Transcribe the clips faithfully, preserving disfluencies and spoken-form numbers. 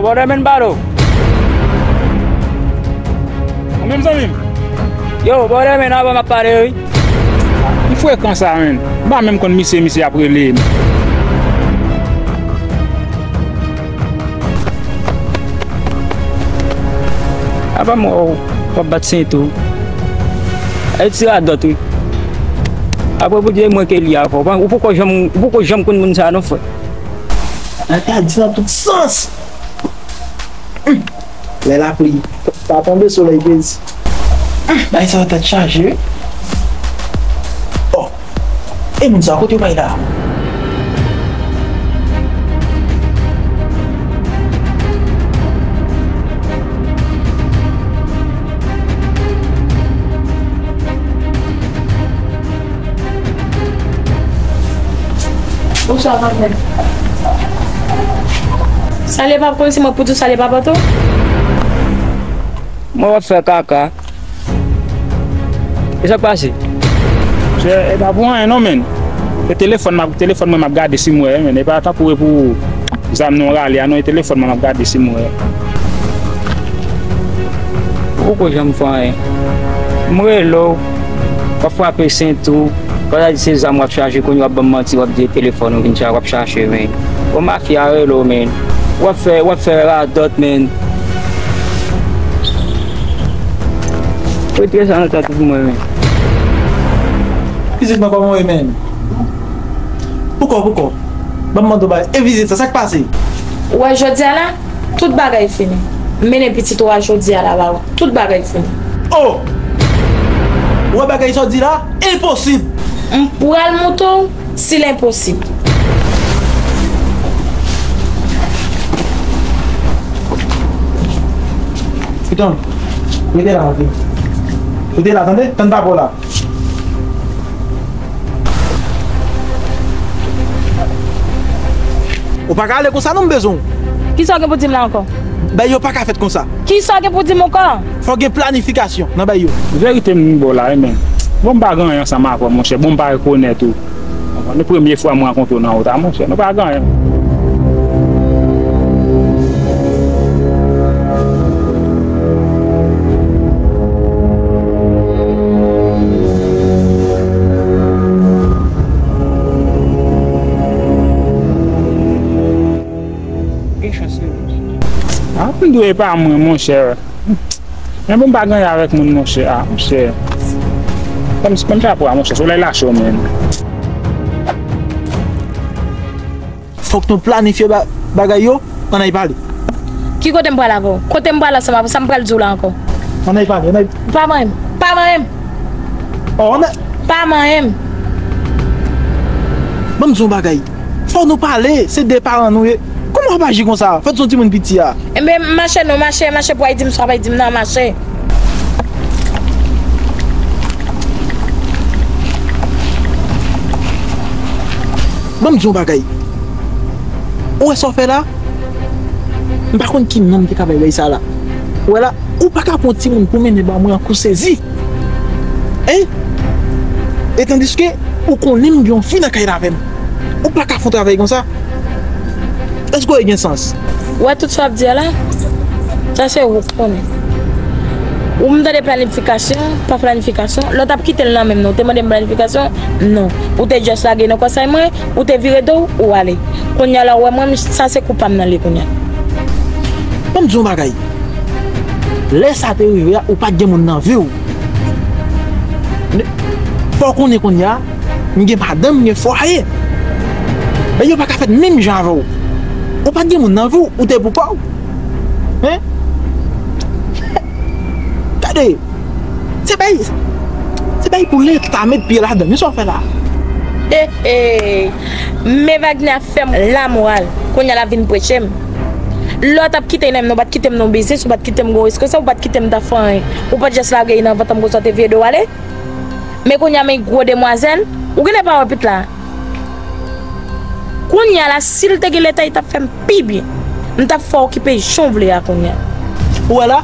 Brother, men balo. Ou menm, zanmi m? Yo, brother, men, avan m ap pale, wi. M frekan sa, men. M pa menm konn misye, misye ap rele m. Apa m wè w, w ap bat sento. E ti radòt, wi. Apre pou di mwen ke li avè w. Ou poko janm, ou poko janm konn moun sa, non, frè. Entèdi nan tout sans. Hum. Lè lapli pa tonbe, solèy pezi. Hum, bagay sa yo tèt chaje, wi. Oh. E moun sa, kote yo bay la? Bonswa, patnè. Salye pa konn si mwen pou di w salye pa pote w? Mwen w ap fè kaka. E sa k pase? Monchè, e pa pou anyen non, men. E telefòn m ap, telefòn mwen m ap gade si m wè, men. E pa tankou e pou zam nou rale a non, e telefòn mwen m ap gade si m wè. Ou poko janm fè anyen. M rele w, w ap frape sento, kòm sa di se zam w ap chaje, kounye w ap ban m manti, w ap di e telefòn ou vin chaje, w ap chache, men. Bon, mafya rele w, men. W ap fè, w ap fè radòt, men. Retire sa nan tèt ou pou mwen, men. Pitit mwen, kòman w ye, men? Poukò, poukò? Ban m mande w bagay. E vizit sa, sa k pase? Ou wè jodi a la, tout bagay fini. M mennen pitit ou a jodi a la ba ou. Tout bagay fini. Oh! Ou wè bagay sa w di la? Enposib! M pral montre w si l enposib. Piton, rete la, ok. Rete la, tande? Tann papa w la. Ou pa ka ale konsa non, m bezwen w. Kisa w gen pou di m la ankò? Bagay yo pa ka fèt konsa. Kisa w gen pou di m ankò? Fò gen planifikasyon nan bagay yo. Verite m ba w la, wi, men. Bon, m pa gen anyen ansanm avè w, monchè. Bon, m pa rekonèt ou. Konprann? E premye fwa m rankontre w nan wout la, monchè. Nou pa gen anyen. Gen chans li menm. Ah, m dwe pa mwen, monchè. Men bon, m pa gen anyen avèk moun, monchè. Ah, monchè. Kòm, kòm chapo a, monchè. Solèy la cho, men. Fòk nou planifye ba-, bagay yo. Ann al pale. Ki kote m pral avè w? Kote m pral ansanm avè w? Sa m pral di w la ankò? Ann al pale, ann al. Pa manyen m. Pa manyen m. Oh, ann al. Pa manyen m. Ban m di w yon bagay. Fò nou pale, se de paran nou ye. Kòman w ap aji konsa? Fò w se yon timoun piti a. Enben, mache non, mache, mache pou w al di m sa w ap al di m nan, mache. Ban m di w yon bagay. Ou wè sa w fè la? M pa konn ki non m te ka bay bagay sa la. Ou wè la, ou pa ka pran yon timoun pou mennen ba mwen an kou sezi. Hein? E tandiske ou konnen m gen yon fi nan kay la avè m. Ou pa ka fè yon travay konsa. Èske w gen sans? Ou wè tout sa w ap di a la? Sa se ou k konnen. Ou m tande planifikasyon, pa planifikasyon. Lè w t ap kite l nan men m nan, ou te mande m planifikasyon? Non. Ou te just lage nan konsèy mwen, ou te vire do w, ou ale. Kounye a la, ou wè mwen, sa se kou pa m nan li kounye a. Ban m di w yon bagay. Lè sa te rive a, ou pa t gen moun nan vi w. Fò w konnen kounye a, m gen madanm, m gen fwaye. Men yo pa ka fèt menm jan avè w. Ou pa t gen moun nan vi w, ou te pou kò w. Hein? Gade, se bay, se bay pou Leta met pye ladan l. Men sa w fè la? He, he. Men Wagner ap fè m lamoral. Kounye a l ap vin preche m. Lè w t ap kite m nan men m, ou pa t kite m nan biznis, ou pa t kite m gen yon responsab, ou pa t kite m ta fè anyen. Ou pa t just lage nan vant mwen konsa, w te vire do w ale. Men kounye a, men gwo demwazèl, ou genlè pa wè pit la. Kounye a la, si l te gen Leta, li t ap fè m pi byen. M t ap fè w okipe jan w vle a kounye a. Ou wè la,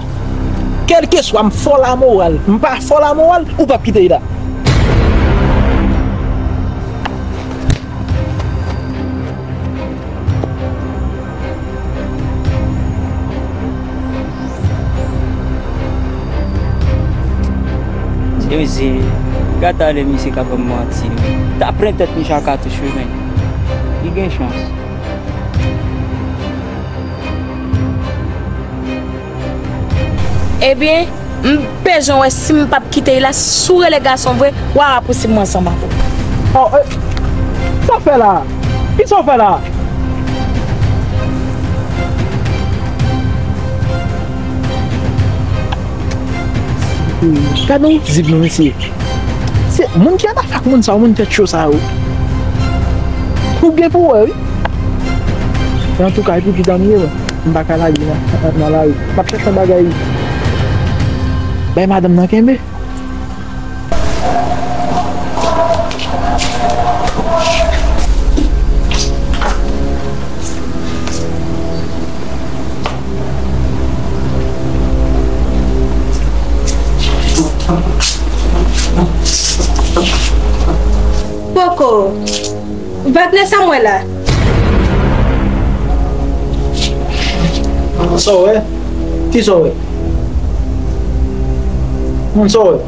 kèlkeswa m fè w lamoral, m pa fè w lamoral, ou p ap kite l la. Yo ze, gad talè misye k ap ban m manti. Ta pran tèt misye a katouch wi, men. Li gen chans. Ebyen, m bezwen wè si m p ap kite l la, si w rele gason vre, w a rapousib mwen ansanm avè w. Oh, eh, sa w fè la? Kisa w fè la? Gade yon zib non, mesye. Se moun ki ap afè ak moun sa yo, moun tèt cho sa yo. Ou gen pou wè, wi. Antouka, epi ki dan m ye, m pa ka lage nan, nan, nan lari. M ap chèche yon bagay. Bay madanm nan kenbe. Poko. Wagner, sa m wè la? Sa w wè? Kisa w wè? Moun, sa w wè?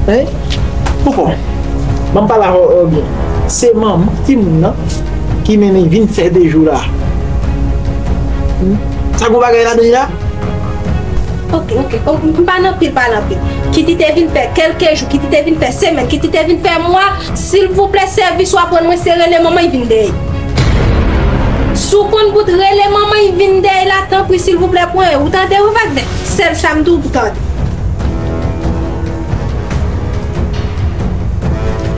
Hein? Poko? Ban m pale avè w byen. Se manman timoun nan ki mennen vin fè de jou la. Hmm? Sa gon bagay ladan l la? Ok, ok. Oh, m pa nan pil, pa nan pil. Kit li te vin fè kèlke jou, kit li te vin fè semèn, kit li te vin fè mwa, silvouplè, sèvis w ap rann mwen, se rele manman y vin dèyè. Si w konn bout rele manman y vin dèyè la, tanpri, silvouplè, pran yo. Ou tande, wi, Wagner? Sèl sa m di w pou tande.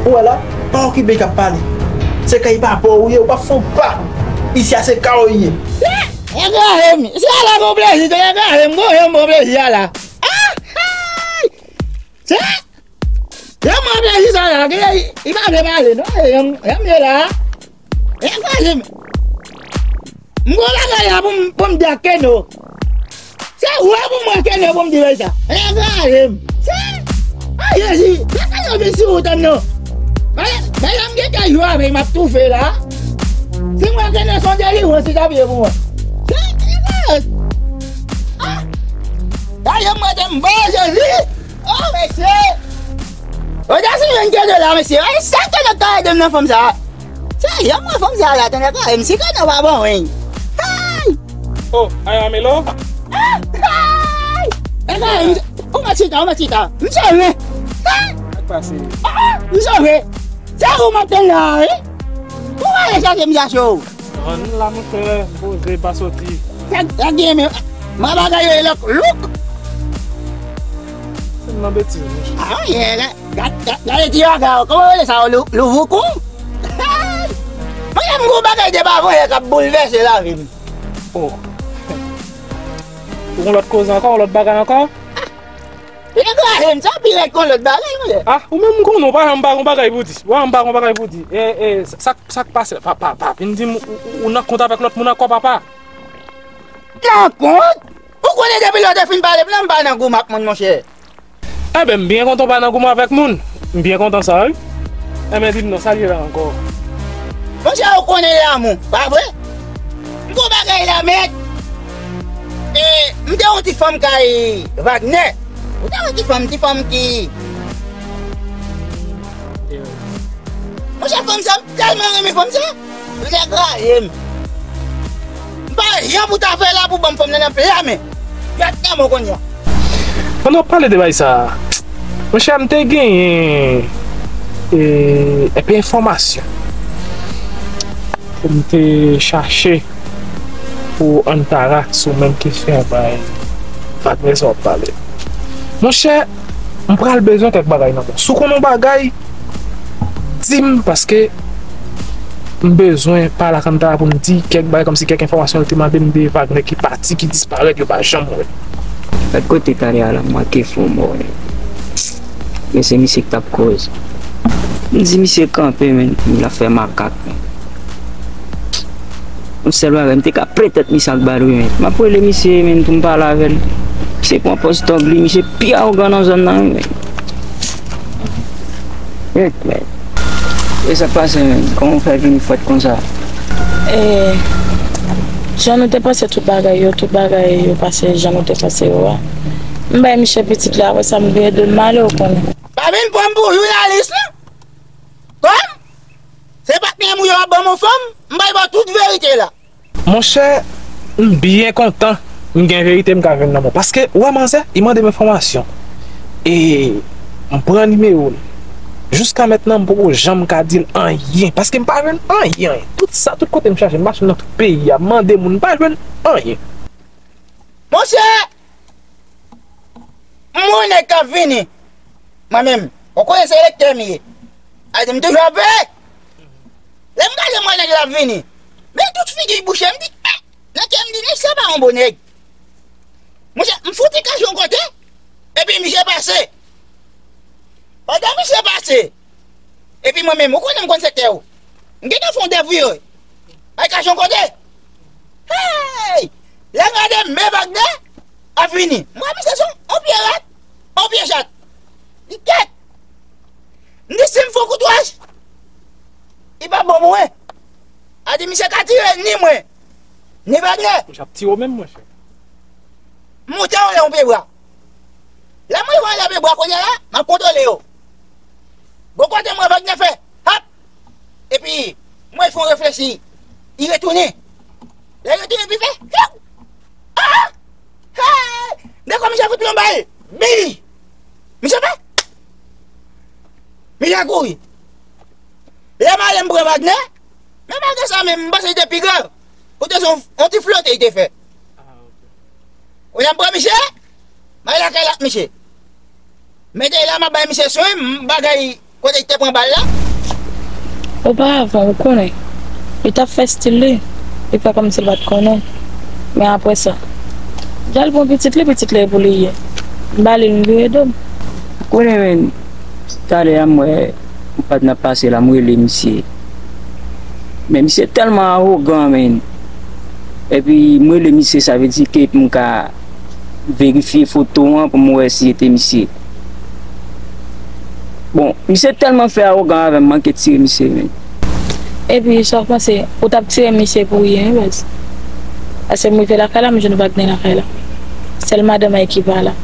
Ou wè la? Pa okipe k ap pale. Se kay papa w ou ye, ou p ap fè yon pa. Isi a se kay ou ye. Engra m, se ala gon plezi, tonton, engra m, gon yon bon plezi ala. Ah! Ay! Se yon bon plezi sa la, gen, li pa vle pale, non, e yon, yon m ye la. Engra m. M gon bagay la pou m, pou m di ak Keno. Se ou pou mwen Keno pou m di bagay sa. Engra m. Se, a Jezi, se Keno vin sou wout an non. Men, men, m gen kèk jou avè l, m ap toufe la. Si mwen Keno se yon delivrans li t ap ye pou mwen. Se, se, ah! Gade m rete m ba Jezi. Oh, mesye! Odasye jwenn Keno la, mesye. Ay, sa Keno ka ede m nan fanm sa. Sa, jan mwen fanm sa la, tande ka, M C Keno pa bon, wi. Ay! Oh, ay, Amelo? Ah! Ay! E ka, M C, ou mèt chita, ou mèt chita. M sove. Ah! Sa k pase? Ah! M sove. Se ou m ap tann la, wi. Ou pa ale chache m chache w. An, la, monchè, m poze, m pa soti. Sa, sa gen men. Mwen bagay yo e lòk louk. Se m nan betiz, monchè. Ah, yeah, gade, gade, gade ti waga yo. Kòman yo rele sa yo? Lou-, louvoukou? Mwen, m gon bagay depi avan yè k ap boulvèse lavi m. Oh. Ou gon lòt koze ankò, yon lòt bagay ankò? Engra m, sa pi rèd kon lòt bagay, monchè. Ah, ou menm m konnen w pa janm pa gon bagay pou di. Ou pa janm pa gon bagay pou di. E, e, sa, sa k pase? Pa, pa, pa vin di m ou, ou, ou nan kont avèk lòt moun ankò, papa. Nan kont? Ou konnen depi lè w te fin pale m nan, m pa nan goumen ak moun, monchè. Enben, m byen kontan w pa nan goumen avèk moun. M byen kontan sa, wi. Enben, di m non, sa l ye la ankò? Monchè, ou konnen lanmou, pa vre? M gon bagay la, mèt. E, m te yon ti fanm kay Wagner. Ou te yon ti fanm, ti fanm ki... Monchè, fanm sa, m tèlman renmen fanm sa. Nèg rayi m. M pa jan pou ta fè la pou ban m fanm nan nan pla men. Gad nan mwen kounye a. Pandan w ap pale de bagay sa a, monchè, m te genyen, e, enpe enfòmasyon pou m te chache pou Antara sou menm kesyon bay Wagner sa w ap pale. Monchè, m pral bezwen kèk bagay nan men w. Si w konn yon bagay, di m, paske m bezwen pale ak Antara pou m di kèk bagay, kòmsi kèk enfòmasyon li te mande m de Wagner ki pati, ki disparèt, yo pa janm wè l. Gad kote talè a la, m manke fon mò, men. Men se misye ki t ap koz. M di misye kanpe, men, l ap fè makak, men. Yon sèl bagay, m te ka plen tèt misye ak bal wi, men. M ap rele misye, men, pou m pale avè l. Misye pran pòz tòg li, misye pi awogan nan zòn nan, wi, men. Hum, men. E sa k pase, men? Kòman w fè vin fwèt konsa? E, jan nou te panse tout bagay yo, tout bagay yo pase jan nou te panse yo a. M bay misye pitit la, apre sa m vire do m ale, ou konnen. Pa vin pran m pou jounalis, non. Kòm? Se patnè m ou ye w ap ban m yon fanm, m bay ba w tout verite la. Monchè, m byen kontan m gen verite m ka jwenn nan men w. Paske, ou wè manzè, li mande m enfòmasyon. E m pran nimewo l. Jiska mentnan, m poko janm ka di l anyen. Paske m pa jwenn anyen. Tout sa, tout kote m chache, m mache nan tout peyi a, m mande moun, m pa jwenn anyen. Monchè, m wè nèg k ap vini. Mwen menm, ou konnen se lektè m ye. A di m toujou ap veye. Lè m gade m wè nèg la ap vini. Men tout figi l bouche, m di, eh, nan kè m di, nèg sa pa yon bon nèg. Monchè, m fouti kache yon kote, epi misye pase. Pandan misye pase, epi mwen menm, ou konnen m konn sektè yo. M gentan fè yon dèvire. Ay kache yon kote. Hey! Lè m gade men Wagner ap vini. M wè misye se yon pye rat, yon pye chat. Li kèk. M di si m fè yon kout wòch, li pa bon pou mwen. A di misye ka tire ni mwen, ni Wagner. Misye ap tire w menm, monchè. M moute anlè yon pye bwa. Lè m rive anlè pye bwa kounye a la, m ap kontwole yo. Bon kote m wè Wagner fè, hap! Epi, m wè l fè yon reflechi. Li retounen. Lè l retounen, epi fè, hiu! Ah! Hey! Dakò, misye fout li yon bal. Bi! Misye fè! Misye kouri. Lè m ale m pran Wagner, men malgre sa menm, m panse li te pi grav. Ou te se yon, yon ti flote li te fè. Kounye a m pran misye, m ale lakay la ak misye. Mete la, m ap bay misye swen, m bagay kote li te pran bal la. Oparavan, ou konnen, li t ap fè stil li, li fè kòmsi l pa t konnen. Men apre sa, li al pran pitit li, pitit li e pou li ye. M ba li l, m vire do m. Ou konnen, men, talè a m wè yon patnè ap pase la, m rele misye. Men misye tèlman awogan, men. Epi m rele misye, sa vle di ke pou m ka verifye foto an pou m wè si se te misye. Bon, misye tèlman fè awogan avè m, m manke tire misye, men. Epi, sa w panse, ou t ap tire misye pou ryen, wi, baz. Paske m rive lakay la, m jwenn Wagner lakay la. Sèl madanm mwen ki pa la.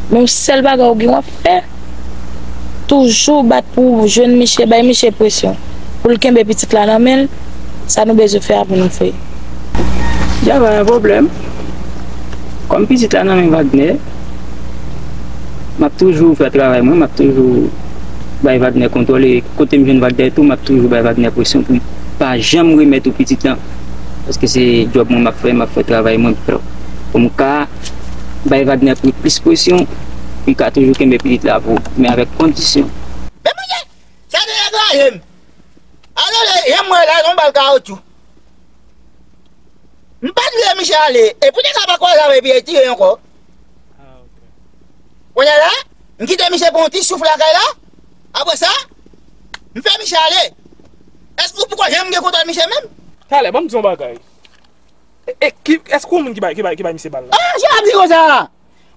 Men yon sèl bagay ou gen w ap fè, toujou bat pou w jwenn misye, bay misye presyon. Pou l kenbe pitit la nan men l, sa nou bezwen fè a pou nou fè. Ya, pa gen pwoblèm. Kòm pitit la nan men Wagner, m ap toujou fè travay mwen, m ap toujou bay Wagner kontwòl, e kote m jwenn Wagner tou, m ap toujou bay Wagner presyon pou l pa janm remèt ou pitit lan. Paske se djòb mwen m ap fè, m ap fè travay mwen pou m ka bay Wagner pli-, plis presyon, pou l ka toujou kenbe pitit la pou ou, men avèk kondisyon. Men monchè, sa te degaje m. Alò, lè m wè la, yon bal kawotchou. M pa t vle misye ale, e pou te ka pa kwaze avè l epi l tire ankò. Kounye a la, m kite misye pran yon ti souf lakay la, apre sa, m fè misye ale. Èske ou poko janm gen kontwòl misye menm? Talè, ban m di yon bagay. E, e, ki, èske ou moun ki bay, ki bay, ki bay misye bal la? Ah, sa w ap di konsa?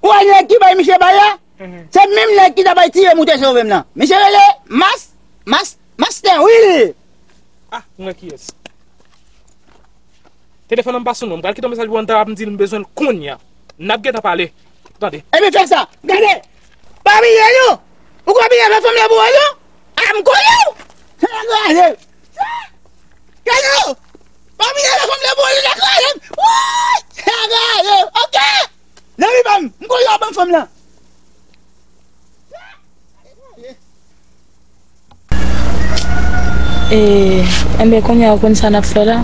Ou wè nèg ki bay misye bal la? Mhm. Se menm nèg ki ta bay tire m ou te sove m nan. Misye rele Mas, Mas, Master Will. Ah, mwen kiyès? Telefòn nan m pa sou non. M pral kite yon mesaj pou Antara, m di l m bezwen l kounye a. N ap gentan pale. Tande. Epi fè sa. Gade. Pa bliye non. Ou ka bliye fè fanm la pou ou non. Ah, m konnen w. Sa kraze. Gade w. Pa bliye fè fanm la pou ou, sa kraze. Woy! Sa kraze. Ok. Nan vi pa m, m konnen w ap ban m fanm lan. E, enben, kounye a, ou konn sa n ap fè la?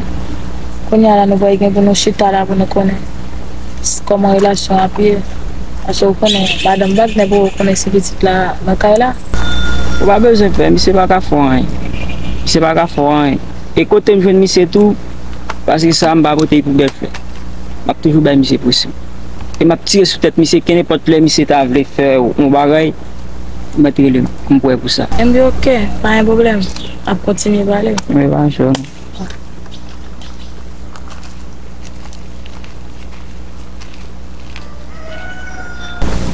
Kounye a la, nou pral gen pou nou chita la pou nou konnen s-, kòman relasyon an ap ye. Paske ou konnen, madanm Wagner poko konnen si pitit la nan kay la. Ou pa bezwen pè, misye pa ka fè w anyen. Misye pa ka fè w anyen. E kote m jwenn misye tou, paske sa m pa pote l pou bèl flè. M ap toujou bay misye presyon. E m ap tire sou tèt misye, kenenpòt lè misye ta vle fè yon bagay, ou mèt rele m, m prè pou sa. Enben, ok, pa gen pwoblèm. N ap kontinye pale. Wi, pa gen chòt.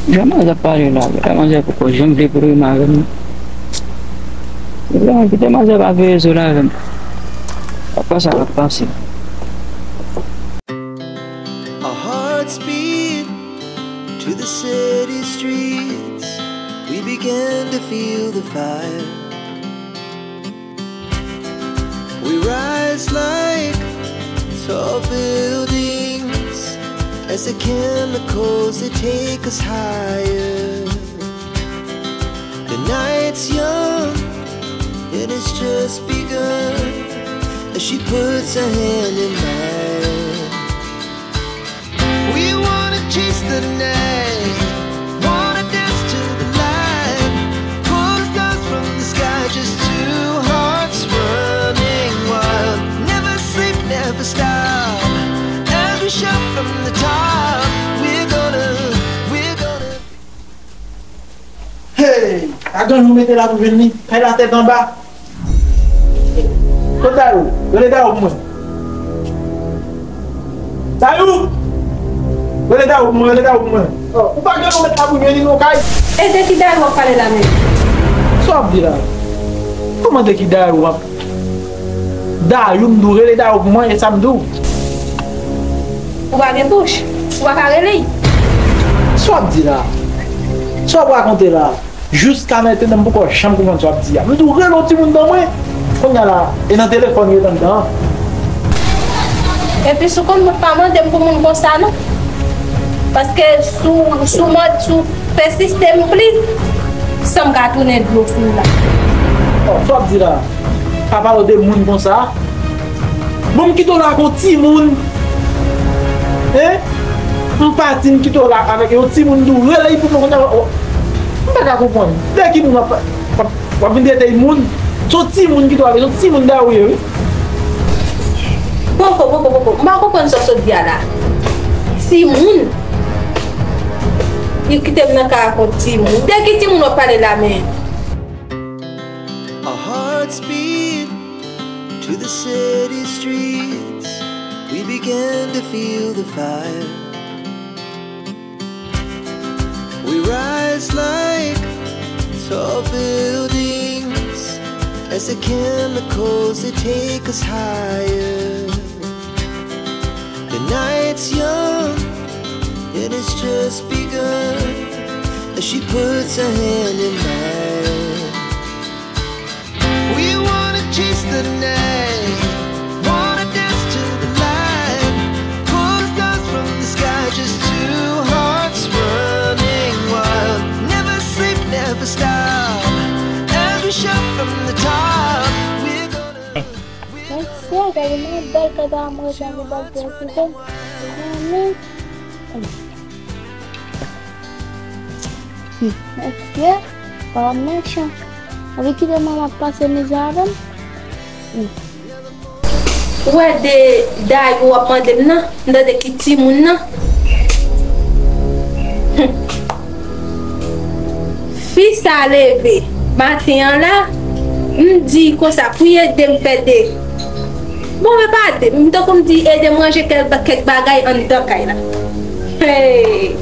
Jan manzè ap pale la, la manzè poko janm vle pran rim avè m. Ebyen, kite manzè pa veye zo l avè m. Apa sa k ap pase? Our hearts beat to To the city streets, we began to feel the fire. We rise like tall buildings as the chemicals, they take us higher. The night's young and it's just begun as she puts her hand in mine. We wanna chase the night, wanna dance to the light. Pull the stars from the sky, just two hearts running wild. Never sleep, never stop. As we shout from the top, we're gonna, we're gonna. Hey! Agan nou mete la pou vin li, kay la tèt anba. Kot Dayou? Rele Dayou pou mwen. Dayou! Rele Dayou pou mwen, rele Dayou pou mwen. Oh, ou pa gen nou met la pou jwenn li nan kay? E de ki Dayou w ap pale la menm? Sa w ap di la? Kòman de ki Dayou w ap? Dayou, m di w rele Dayou pou mwen, e sa m di w. Ou pa gen bouch, ou pa ka rele l. Sa w ap di la? Sa w ap rakonte la? Jiska mentnan m poko janm konprann sa w ap di a. M di w rele yon timoun ban mwen. Kounye a la, e nan telefòn yo t anndan an. Epi si w konn mwen pa mande m pou moun konsa non. Paske si w, si w mande, si w pèsiste m plis, san m ka tounen dlo sou w la. Oh, sa w ap di la? Pa pale w de moun konsa. Bon, m kite w la ak yon timoun. Hein? M pati, m kite w la avèk yon timoun, di w rele l pou mwen kounye a. M pa ka konprann. De ki moun w ap, w ap, w ap vin trete l moun? Se yon timoun m kite w avèk, se yon timoun Dayou ye, wi. Poko, poko, poko. M pa konprann sa w sot di a la. Timoun? Li kite m nan kay ak yon timoun. De ki timoun w ap pale la menm? Our hearts beat to the city streets. We began to feel the fire. We rise like tall buildings as the chemicals, they take us higher. The night's young and it's just begun as she puts her hand in mine. We wanna chase the night, wanna dance to the light. Pull the stars from the sky, just two hearts running wild. Never sleep, never stop. As we shout from the top, we're gonna, we're gonna. Mesye, gade nan bèl kanta mwen jan li bèl bèl kouzen. Mami. Mesye, pa mechan. Ou vin kite manman pase mizè avè m? Ou wè de Dayou w ap mande m nan? M tande ki timoun nan. Fi sa leve maten an la, m di konsa pou y ede m fè de Bon, men pa ede m, tankou m di ede m ranje kèk, kèk bagay anndan kay la. Hey!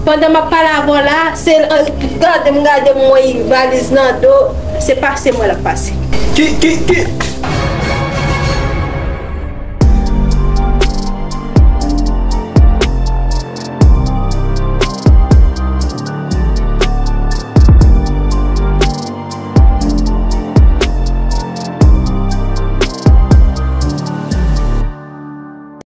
Pandan m ap pale avè w la, se, gade m, gade m, wè valiz nan do, se pase mwen l ap pase. Ki, ki, ki,